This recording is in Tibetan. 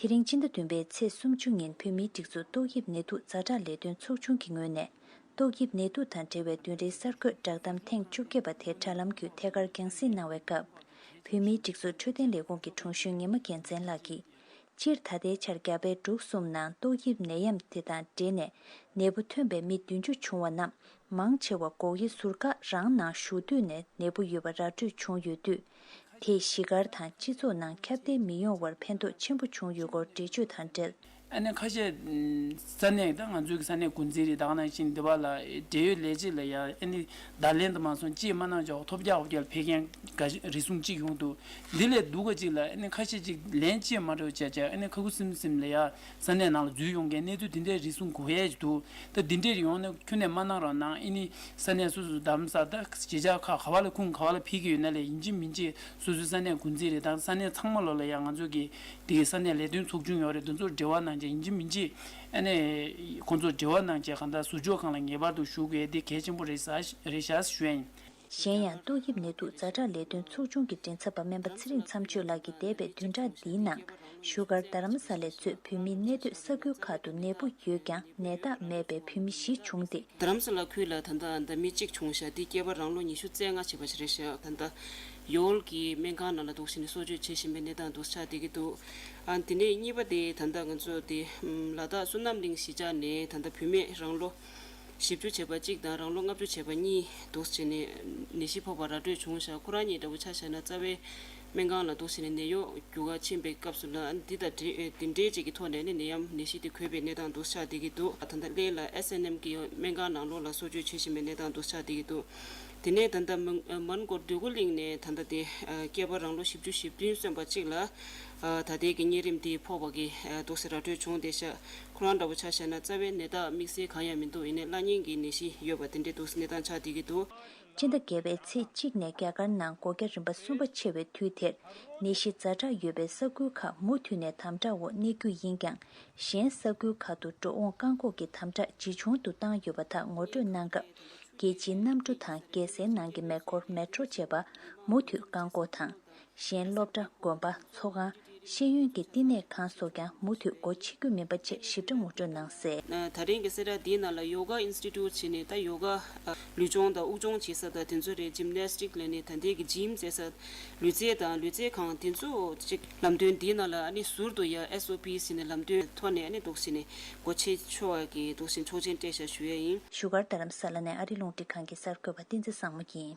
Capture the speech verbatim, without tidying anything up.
དེ་རིང་སྤྱི་ཟླ་བདུན་པའི་ཚེས་སུམ་ཅུ་ཉིན་བོད་མིའི་སྒྲིག་འཛུགས་ཏོག་དབྱིབས་ནད་དུག་ཛ་དྲག་ལས་དོན་ཚོགས་ཆུང་གི་ངོས་ནས། ཏོག་དབྱིབས་ནད་དུག་དང་འབྲེལ་བའི་བདུན་རེའི་གསར་འགོད་བསྒྲགས་གཏམ་ཐེངས་བཅོ་བརྒྱད་པ་དེ་དྲ་ལམ་བརྒྱུད་ཐད་ཀར་རྒྱང་སྲིང་གནང་བའི་སྐབས། བོད་མིའི་སྒྲིག་འཛུགས་འཕྲོད་བསྟེན་ལས་ཁུངས་ཀྱི་དྲུང་གཞོན་ཉི་མ་རྒྱལ་མཚན་ལགས་ཀྱིས། སྤྱིར་ད་ལྟའི་ཆར་རྒྱ་བལ་འབྲུག་གསུམ་ནང་ཏོག་དབྱིབས་ནད་ཡམས་དེ་དང་འབྲེལ་ནས་ནད་འབུ་ཐོན་པའི་མི་བདུན་ཅུ་བྱུང་བ་རྣམས་མང་ཆེ་བ་སྒོ་དབྱེ་ཟུར་བཀག་རང་ནང་བཞུགས་དུས་ནས་ནད་འབུ་ཡོད་པ་ར་སྤྲོད་བྱུང་ཡོད་དུས། དེས་གཞིས་སྒར་དང་སྤྱི་ཚོགས་ནང་ཁྱབ་གདལ་མི་ཡོང་བར་ཕན་ཐོགས་ཆེན་པོ་བྱུང་ཡོད་སྐོར་འགྲེལ་བརྗོད་དང་འབྲེལ། ཨ་ནི་ཁ་ཤས་ས་གནས་ད་ང་ཚོའི་ས་གནས་འགོ་འཛིན་རེད། ད་ག་ནང་བཞིན་འདི་བ་ལ་འབྲེལ་ཡོད་ལས་བྱེད་ལ་ཡང་ཨ་ནི་བརྡ་ལན་དུ་མ་སོང་ཅིས་མ་གནང་ཅོག་ཐོབ་རྒྱག་ཧོབ་རྒྱག་ལ་ཕེབས་མཁན་འགའ་ཞིག་རེ་ཟུང་གཅིག་ཡོང་འདུག་འདི་ལས་སྡུག་ག་ཅིག་ལ་ཨ་ནི་ཁ་ཤས་ཅིག་ལན་ཅིས་མ་སྤྲོད་བྱས་བྱས་ཨ་ནི་ཁ་ཁུ་སིམ་སིམ་ལ་ཡ་ས་གནས་ནང་ལ་འཛུལ་ཡོང་མཁན་གནས་ཚུལ་འདི་འདྲའི་རེ་ཟུང་གོ་ཡས་ཅིག་འདུག་ད་འདི་འདྲའི་ཡོང་ན་ཁྱོན་ནས་མ་གནང་རོགས་གནང་། ཨ་ནི་ས་གནས་སོ་སོ་རྡ་རམ་ས་ད་གཞིས་ཆགས་ཁག་ག་བ་ལ་ཁུངས་ག་བ་ལ་ཕེབས་ཀྱི་ཡོད་ན་ལས་ཡིན་གཅིག་མིན་གཅིག་སོ་སོའི་ས་གནས་འགོ་འཛིན་རེད་དང་ས་གནས་ཚང་མ་ལོ་ལ་ཡ་ང་ཚོ་གི་དེ་གི་ས་གནས་ལས་དོན་ཚོགས་ཆུང་ཡོད་རེད། དེ་ཚོར་འབྲེལ་བ་གནང་བྱས་ཡིན་གཅིག་མིན་གཅིག་ཨ་ནི་ཁོང་ཚོར་འབྲེལ་བ་གནང་བྱས་གང་ལྟར་ཟུར་འཇོག་ཁང་ལ་ངེས་པར་དུ་ཞུགས་དགོས་དེ་གལ་ཆེན་པོ་རེད་ས་རེད་ཤག་ཞུ་ཡ་ཡིན། གཞན་ཡང་ཏོག་དབྱིབས་ནད་དུག་ཛ་དྲག་ལས་དོན་ཚོགས་ཆུང་གི་མགྲིན་ཚབ་པ་སྨན་པ་ཚེ་རིང་མཚམས་གཅོད་ལགས་ཀྱིས་འདས་པའི་བདུན་ཕྲག་འདིའི་ནང་བཞུགས་སྒར་རྡ་རམ་ས་ལས་གཙོས་བོད་མིའི་གནས་སྡོད་ས་ཁུལ་ཁག་ཏུ་ནད་འབུ་ཡོད་ཀྱང་ནད་རྟགས་མེད་པའི་བོད་མི་བཞི་བྱུང་སྟེ། རྡ་རམ་ས་ལ་ཁུལ་ལ་ད་ལྟ་ད་མི་གཅིག་བྱུང་ཤག་འདི་སྐྱེས་པ་རང་ལོ་ཉི་ཤུ་རྩ་ལྔ་བྱས་པ་ཞིག་རེད་ཤག་ད་ལྟ་ཡོལ་གྱི་སྨན་ཁང་ནང་ལ་འདུག་བྱས་ནས་གསོ་བཅོས་བྱེད་བཞིན་པའི་གནས་སྟངས་འདུག་ཆགས་བསྡད་ཀྱི་འདུག་ཨ་དེ་ནས་གཉིས་པ་དེ་ད་ལྟ་ང་ཚོ་དེ་ལ་དྭགས་བསོད་ནམས་གླིང་གཞིས་ཆགས་ནས་ད་ལྟ་བུད་མེད་རང་ལོ་བཞི་བཅུ་བྱས་པ་གཅིག་དང་རང་ལོ་ལྔ་བཅུ་བྱས་པ་གཉིས་འདུག་བྱས་ནས་ནད་གཞི་ཕོག་པ་ར་སྤྲོད་བྱུང་ཤག་ཁོ་རང་གཉིས་འདྲ་བོ་ཆ་བཞག་ན་རྩ་བའི་སྨན་ཁང་ལ་འདུག་བྱས་ནས་ནད་གཡོག་རྒྱུག་ག་ཕྱིན་པའི་སྐབས་སུ་ལ་འདི་དང་འབྲེལ་དེ་འདྲའི་ཅིག་གི་ཐོག་ནས་ནི་ནད་ཡམས་ནད་གཞི་དེ་འགོས་པའི་གནས་སྟངས་འདུག་ཆགས་བསྡད་ཀྱི་འདུག་ད་ལྟ་གླེ་ལ་ཨེས་ཨེན་ཨེམ་གྱི་སྨན་ཁང་ནང་ལོགས་ལ་གསོ་བཅོས་བྱེད་བཞིན་པའི་གནས་སྟངས་འདུག་ཆགས་བསྡད་ཀྱི་འདུག་དེ་ནས་ད་ལྟ་མོན་མོན་གྷོ་འདོད་རྒུ་གླིང་ནས་ད་ལྟ་དེ་སྐྱེས་པ་རང་ལོ་བཞི་བཅུ་ཞེ་བདུན་སོན་པ་གཅིག་ལ་ད་ལྟའི་གི་གཉན་རིམས་དེ་ཕོག་པ་གི་འདུག་སེ་ར་སྤྲོད་བྱུང་བསྡད་ཤག་ཁོ་རང་འདྲ་བོ་ཆ་བཞག་ན་རྩ་བའི་ནད་རྟགས་དམིགས་བསལ་གང་ཡང་མི་འདུག་ཡིན་ནའི་བླ་གཉན་གྱི་ནད་གཞི་ཡོད་པ་དེ་འདྲའི་འདུག་སེ་གནས་སྟངས་ཆགས་བསྡད་ཀྱི་འདུག་སྤྱི་ཟླ་བརྒྱད་པའི་ཚེས་གཅིག་ནས་རྒྱ་གར་ནང་སྒོ་རྒྱ་རིམ་པ་གསུམ་པ་ཆེ་བའི་དུས་དེར་ནད་གཞི་ཛ་དྲག་ཡོད་པའི་ས་ཁུལ་ཁག་མུ་མཐུད་ནས་དམ་དྲག་འོག་གནས་རྒྱུ་ཡིན་ཀྱང་། གཞན་ས་ཁུལ་ཁག་ཏུ་འགྲོ་འོང་བཀག་འགོག་གི་དམ་དྲག་ཇི་བྱུང་དུ་བཏང་ཡོད་པ་དག་ངོ་སྤྲོད་གནང་སྐབས། རྒྱལ་སྤྱིའི་གནམ་གྲུ་དང་རྒྱལ་སའི་ནང་གི་མེ་འཁོར་མེ་ཊོ་བཅས་པ་མུ་མཐུད་བཀག་འགོག་དང་། གཞན་སློབ་གྲྭ། དགོན་པ། ཚོགས་ཁང་། ཤེས་ཡོན་གྱི་བསྟི་གནས་ཁང་སོགས་ཀྱང་མུ་མཐུད་སྒོ་ཕྱེ་རྒྱུ་མིན་པ་བཅས་ཞིབ་ཕྲ་ངོ་སྤྲོད་གནང་གསལ། ད་རིང་གི་གསལ་བསྒྲགས་འདིའི་ནང་ལ་ཡོ་ག་ཨིན་སི་ཊི་ཊུཊ་བྱས་ནས་ད་ཡོ་ག་ལུས་སྦྱོང་དང་དབུགས་སྦྱོང་བྱེད་ས་དང་དེ་ཚོ་རེད། ཇིམ་ནེ་སི་ཊིག་ལབ་ནས་ད་ལྟའི་གི་ཇིམ་ཟེར་ས་ལུས་རྩལ་དང་ལུས་རྩལ་ཁང་དེ་ཚོ་ཅིག་ལམ་སྟོན་འདིའི་ནང་ལ་ཨ་ནི་ཟུར་དུ་ཡ་ཨེས་ཨོ་པི་ཟེར་ནས་ལམ་སྟོན་ཐོག་ནས་ཨ་ནི་འདུག་ཟེར་ནས་སྒོ་ཕྱེ་ཆོག་གི་འདུག་ཟེར་ཆོག་མཆན་སྤྲད་ཤག་ཞུ་ཡ་ཡིན། བཞུགས་སྒར་རྡ་རམ་ས་ལ་ནས་ཨ་རི་རླུང་འཕྲིན་ཁང་གི་གསར་འགོད་པ་བསྟན་འཛིན་བཟང་མོ་ཡིན།